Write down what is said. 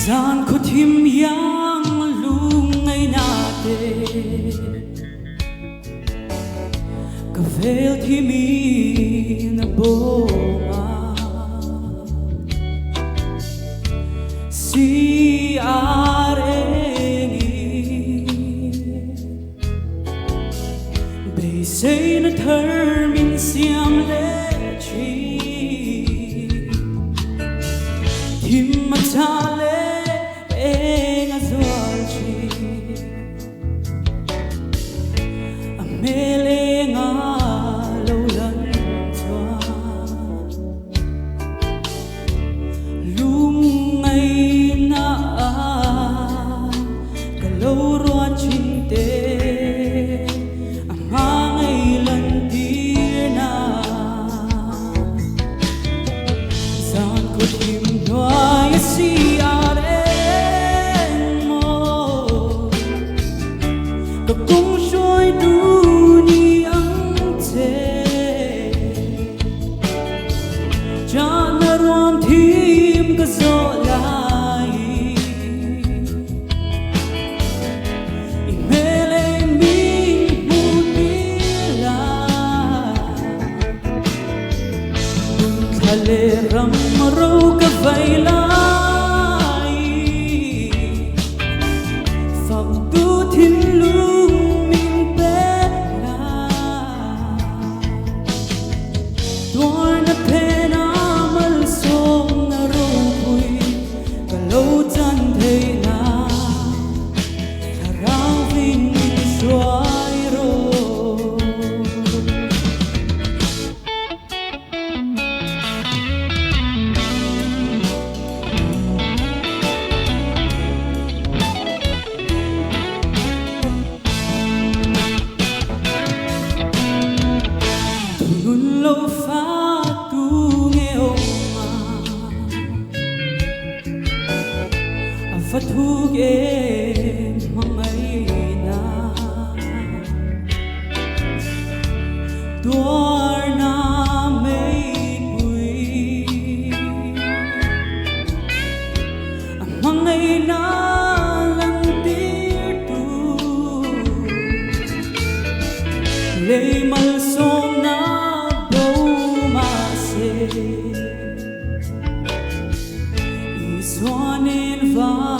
Zan khaw thim iang lungngaihna te Ka vel thim in a bawm a Si a reng in Beiseina thar min siam leh thin. Thim a chah leh eng a zual thin. A hmel eng a lo lan chuan lungngaihna ka lo ruat thin te a hma ngei lantirna zan khaw thim hnuai a si a reng maw ka kawng hruaitu ni ang che Chahna ruam thim ka zawh lai i hmel ei min hmu tir la. Thla leh ram ro ka vai lai fak tu thinlung min pe la. Tuarna phena malsawmna ropui ka lo chan theih nan Thlarauin min hruai rawh. Thunun lo fa tu nge awm a, a va thuk em hmangaihna tuarna meipui a hmangaihna lantirtu lei malsawmna bo mahse Isuanin va.